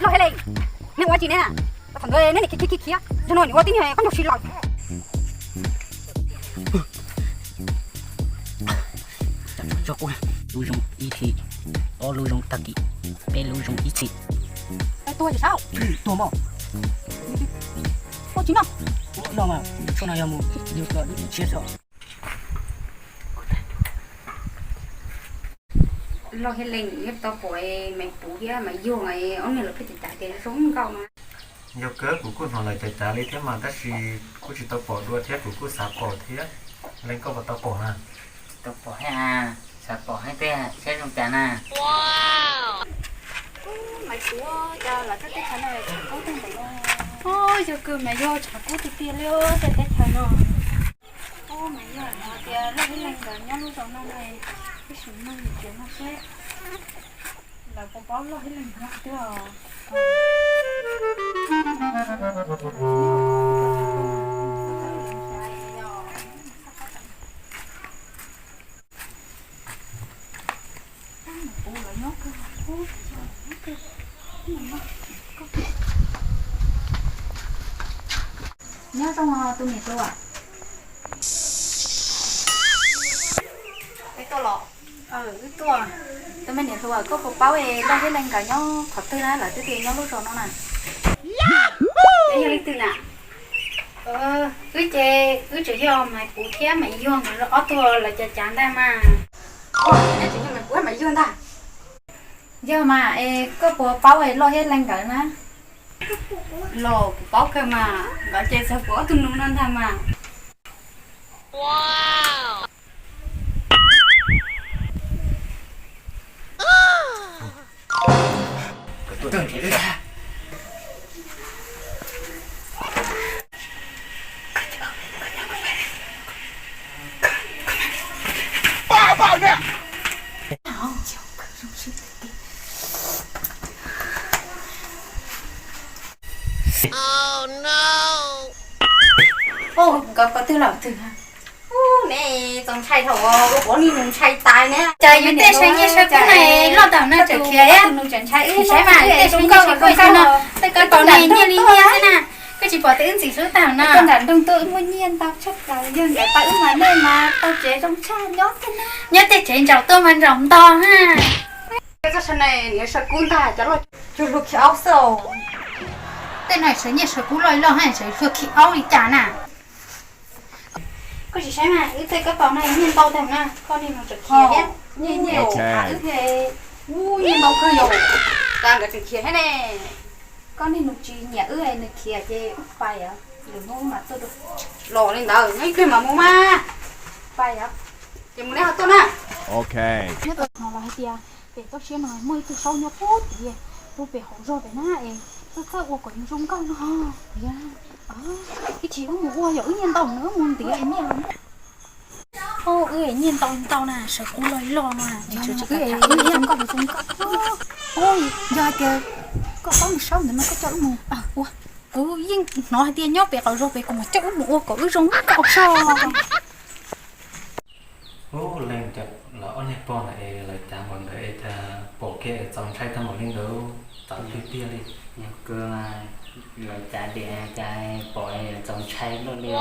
Loj Hej Leej, neb ua tsi ne? Thaum ntawd neb nim khiav khiav khiav, zaum no nim ua tib niag khaub ncaug si lawm. Tso kuv lub zoo ib thim, ob lub zoo tag kis, peb lub zoo ib txhis. Tuag tsis saib. Tuag mog. Ua tsis noj. Noj mas, tshuaj no yog mus yug los dub siab xwb. Loj Hej Leej, yog tau pom Maiv Puv thiab Maiv Yuag ob niag lawv pheej cav cav tias zoo nkauj no. Yog kawg kuv kuj hnov lawv cav cav li thiab mas tab sis kuj tsis tau pom dua thiab kuv kuj xav pom thiab. Leej koj puas tau pom na? Tsis tau pom thiab, xav pom thiab tiag, saib zoo cas na. Maiv Puv, cas lawv tej teb chaws no tshaj kub tag npaum no. Yog kawg Maiv Yuag, tshaj kub tiag tiag li tej teb chaws no. Maiv Yuag, hais tias Loj Hej Leej nkawd nyob lub zos no no, tab sis no nim tsev no seb lawv puas paub Loj Hej Leej nyob twg os. Nyob zoo tus niam hluas. Wb tuaj los. Wb tuaj. Tus me niam hluas, koj puas paub Loj Hej Leej nkawd nyob qhov twg na, lawv twb tias nyob lub zos no na. Yog leej twg na? Wb ces wb tseem yog Maiv Puv thiab Maiv Yuag nkawd ob tug lawv cav cav ntag mas. Neb tseem yog Maiv Puv thiab Maiv Yuag ntag? Yog mas, es koj puas paub Loj Hej Leej nkawd na? Los kuv paub kawg mas, nkawd ces txog kuv ob tug nus no ntag mas. Nkawd qhov twg los twg? Ub, neb txaus ntshai thaum ua qhov niag nus ntshai tas ne. Cas yus tej saw nyiaj saw kub na loj tag na, tseem khiav ib tug nus tseem ntshai wb, saib mas tej saw nyiaj saw kub no, tej koj tau ne nyiaj li nyiaj xwb na, koj tsis pom tias wb ntxim hlub tag na. Koj nram nroog tuaj wb muaj nyiaj ntau tshaj plaws, yog nkawd pab wb mas nej mas tau tsev zoo tshaj nyob tej na. Nyob tej tsev ntsaum tuaj mas ntsaum ntog na. Koj txoj saw ne niag saw kub ntag, cov loj cuag luag khi aub xwb. Tej no saw nyiaj saw kub loj li loj na, saw luag khi aub li cas na. Koj tsis saib mas wb tej koj tau na nyiaj ntau tag na, koj niag nus tseem khiav thiab. Nyiaj, nyiaj, wb thiaj, ub, nyiaj ntau kawg yom, cas nkawd tseem khiav thiab ne. Koj niag nus tsis nyiam wb, nws khiav ces wb pais os, lwm hnub mas tuaj dua. Los li ntawd nyob ib pliag mam mus mas. Pais os. Ces mus neb ho tuaj na. Nyob tau hnov lawv hais tias pem toj siab no muaj ib tug saub nyob puag tid, rau pem hauv zos pem na es, txawj txawj ua kom zoo nkauj no. Ib chim wb mus ua yog wb nyiaj ntau na, wb mus ntiav es nyiaj los muaj. Wb nyiaj ntau ntau na, saw kub loj loj no na, wb zoo nkauj zoo nkauj. Yog hais tias koj paub mus saub ntawd no koj coj wb mus ua. Kuv yeej hnov hais tias nyob pem qaum zos pem kuv mam coj wb mus ua kom wb zoo nkauj tso. Ub, leej, cas lawv ob niag pog ntawd es lawv cav npaum ntawd es cas pom kiag txaus ntshai tag npaum li ntawd, txaus tiag tiag li. Yog kawg, lawv cav diam cas pom txaus ntshai luaj li.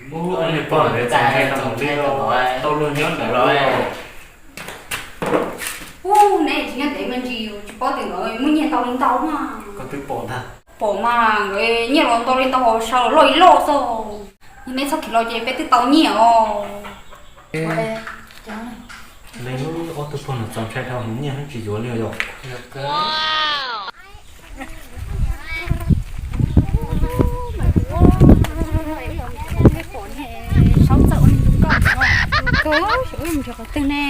Ub, ob niag pog ntawd txaus ntshai tag npaum li, tau luag nyob ntawd los. Ub, neb tsis nyob ntev me ntsis tsis paub tias nkawd muaj nyiaj ntau li ntau mas. Koj twb pom ntag. Pom mas nkawd nyiaj los ntau li ntau, saw los loj li loj xwb. Yog neb txhob khiav los ces peb twb tau nyiaj os. Leej, ob tug pog no txaus ntshai dhau, nyiaj tsis yuav li yom. Saub txawj ua neeg zoo nkauj no, xyov wb mus nrhiav qhov twg ne.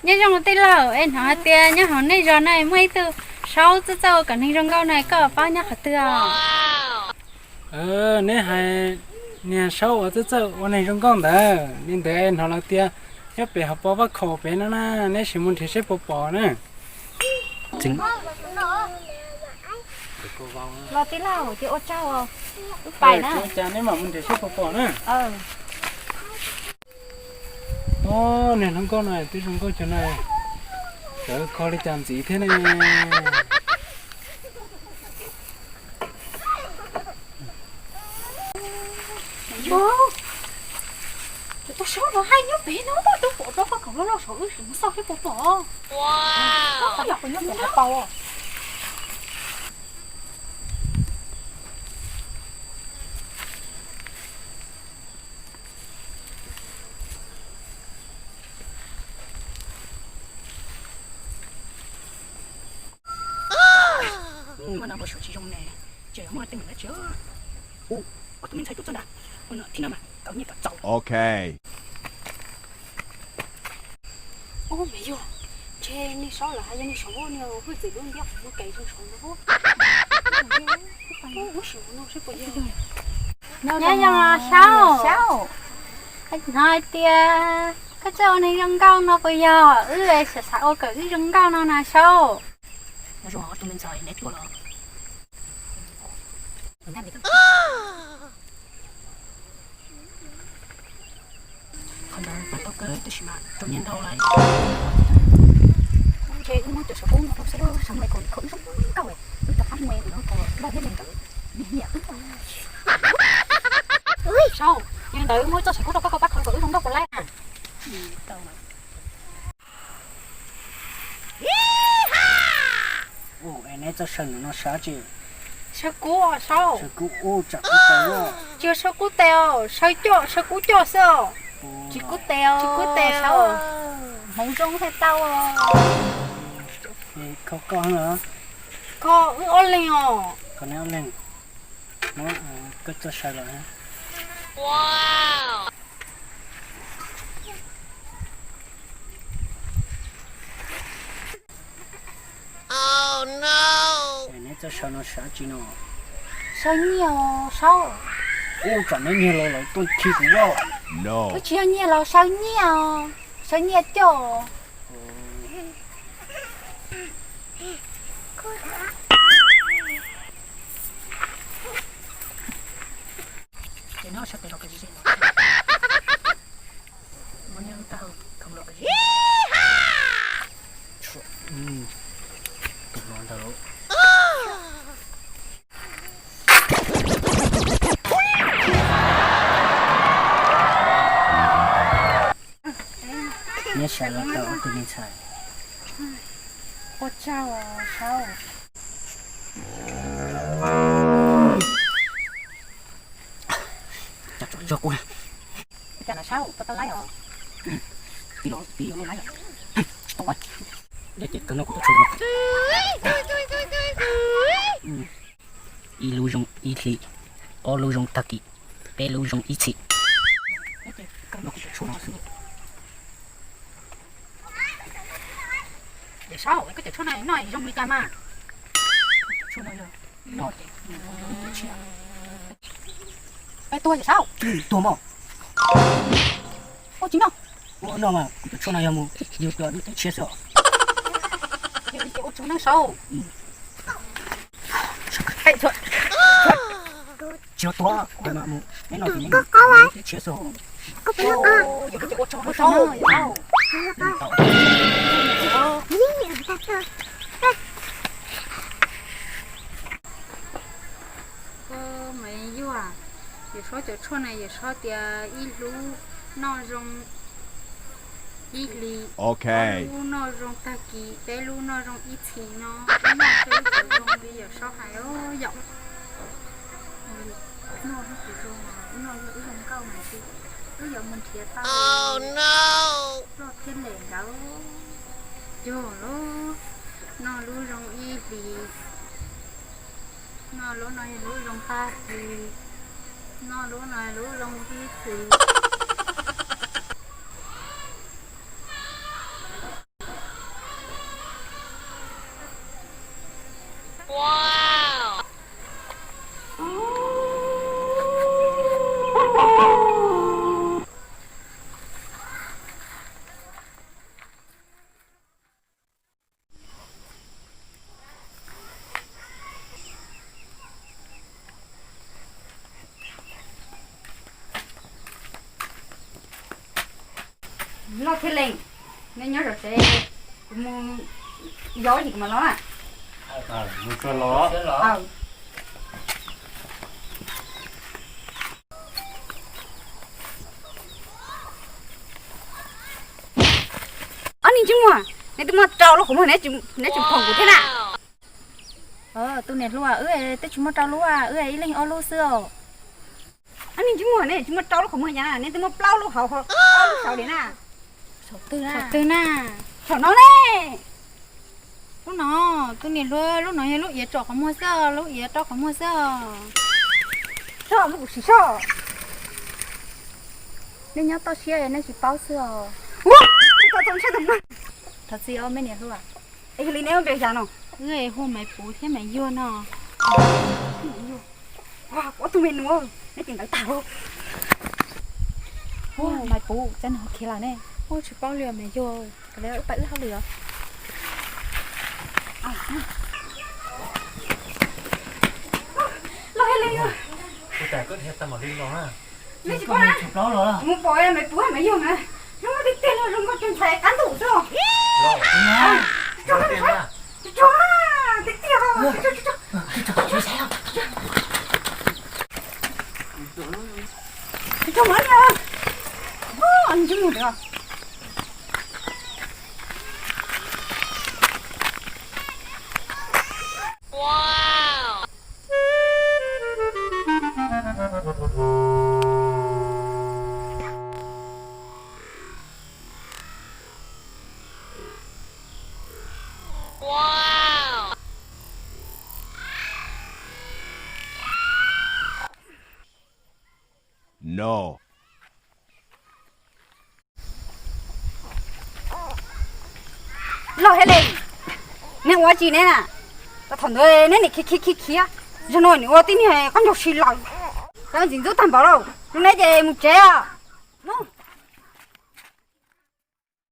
Nyob zoo tij laug, es hnov hais tias nyob hauv nej zos no muaj ib tug saub txawj txawj ua kom neeg zoo nkauj no, koj paub nyob qhov twg os? Neb hais niag Saub uas txawj txawj ua neeg zoo nkauj ntawd, li ntawd hnov lawv tias nyob pem hauv paus vaj khaum pem no na, neb sim mus nrhiav seb puas pom na. Los tij laug, ces ua tsaug os. Wb pais na. Ua cas neb mam mus nrhiav seb puas pom na. Ob, niag hluas nkauj no twb zoo nkauj cuag no, txawv kho li cas ntxiv thiab ne. Tus Saub no hais nyob pem no, twb pom rau vaj khaum loj loj saum, wb sim mus xauj seb puas pom. Yog puas nyob pem hauv paus. Muaj no puas suav tsis zoo ne, ces muaj tej meem dab tsi. Ua tus me ntxhais tuaj txog ntag, ua no thib no mas tau nyiaj tau txaus. Ok. Ub, me yog, ntshe niag Saub lawv hais yog niag Saub niag hwj txwv dub ntiab qhov muag kev zoo Saub ntawd. Ub, sim mus no seb puas yog. Nyob zoo Saub. Hnov hais tias koj txawj ua neeg zoo nkauj no puas yog? Wb xav xav ua kom wb zoo nkauj no na Saub. Nyob zoo tus me ntxhais, neb tuaj los? Qhov ntawd mas tau kawg tab sis mas raug nyiaj ntau lawm. Ntshe wb muab cov saum kub no rau xwb, saum me kom wb zoo nkauj, wb rov qab mus no kom loj thiab li ntawd. Nyiam. Saub, yog li ntawd wb muab txoj saum kub rau koj, koj pab kho kom wb zoo nkauj puas laib na. Ub, es neb txoj saw ntawm no saw dab tsi? Saw kub os Saub. Saw kub ub, tsam kub tes os. Tsis yog saw kub tes os, saw coj, saw kub coj xwb os. Tsis kub tes os, tsis kub tes os. Hmoov zoo thiaj tau os. Kho koj los? Kho wb ob leeg os. Kho neb ob leeg. Muab koj txoj saw los. Neb txoj saw no saw dab tsi no? Saw nyiaj os Saub. Ub, tsam neb nyiag los lawv tuaj khi kuv loj. Wb tsis yog nyiag los, saw nyiaj os, saw nyiaj coj. Neb sawv los tau ob tug me ntxhais. Ua tsaug Saub. Cas tso zog kuv. Cas los Saub, koj tau laib os. Tij laug, tij laug laib os. Tsis tau laib. Yog ces kawg no kuv tus tshuaj no. Ib lub zoo ib hlis, ob lub zoo tag kis, peb lub zoo ib txhis. Yawm Saub, koj cov tshuaj no noj zoo li cas mas? Tshuaj no yog noj ces peb tuag Yawm Saub. Tuag mog. Ua tsis noj. Ua noj mas, kuv cov tshuaj no yog mus yug tua lub teb tshiab xwb. Ua tshuaj noj Saub. Tsis tuag, kuv mus, neb no ces neb mus lub teb tshiab xwb. Mas yuag, Yawm Saub cov tshuaj na, Yawm Saub tias ib lub noj zoo ib hlis, ob lub noj zoo tag kis, peb lub noj zoo ib txhis no. Noj xwb cov zoo li Yawm Saub hais os yom. Noj lub kws zoo, noj yog wb zoo nkauj mas wb yuav mus nrhiav tau loj thiab lem ntawd. Yog lub, noj lub zoo ib hlis, noj lub no yog lub zoo tag kis, noj lub no lub zoo ib txhis. Loj thiab Leej, nej nyob zov tsev, kuv mus yos ib ntsis kuv mam los na. Ob niag ntsej muag, neb twb muaj rau lub qhov muag, neb tsis pom kuv thiab na? Tus niam hluas, wb twb tsis muaj rau lub, wb ib leeg ob lub xwb os. Ob niag ntsej muag, neb tsis muaj rau lub qhov muag cas na, neb twb muaj plaub lub hauv, ob lub saud li na. Saum twg na? Saum no ne. Lub no, tus niam hluas, lub no yog lub iav tsom qhov muag xwb, lub iav rau qhov muag xwb. Soj, kuv sim soj. Nej nyob toj siab nej tsis paub xwb os. Thov txim os me niam hluas. Es yog li neb ua npe cas no? Wb hu Maiv Puv thiab Maiv Yuag no. Ua tus me nus, neb ces ntawd tag lauj. Maiv Puv, cas nws ho khiav lawm ne? Ua tsis paub li os Maiv Yuag, kav liam wb pais wb hauj lwm os. Los li, nej tsis paub na, mus pom Maiv Puv Maiv Yuag na, zoo nkauj tiag tiag li, zoo nkauj cuag ntxhais qab ntuj xwb. Tso, tso, tiag tiag, tso, tso, tso. Tso mas, ntsej muag ntawd. Loj thiab Leej, neb ua tsi ne? Thaum ntawd neb nim khiav khiav khiav khiav, zaum no nim ua tib niag qab ncaug si lawm. Cov ntxim ntxub tag npaum lauj, zoo li no ces mus tsev os.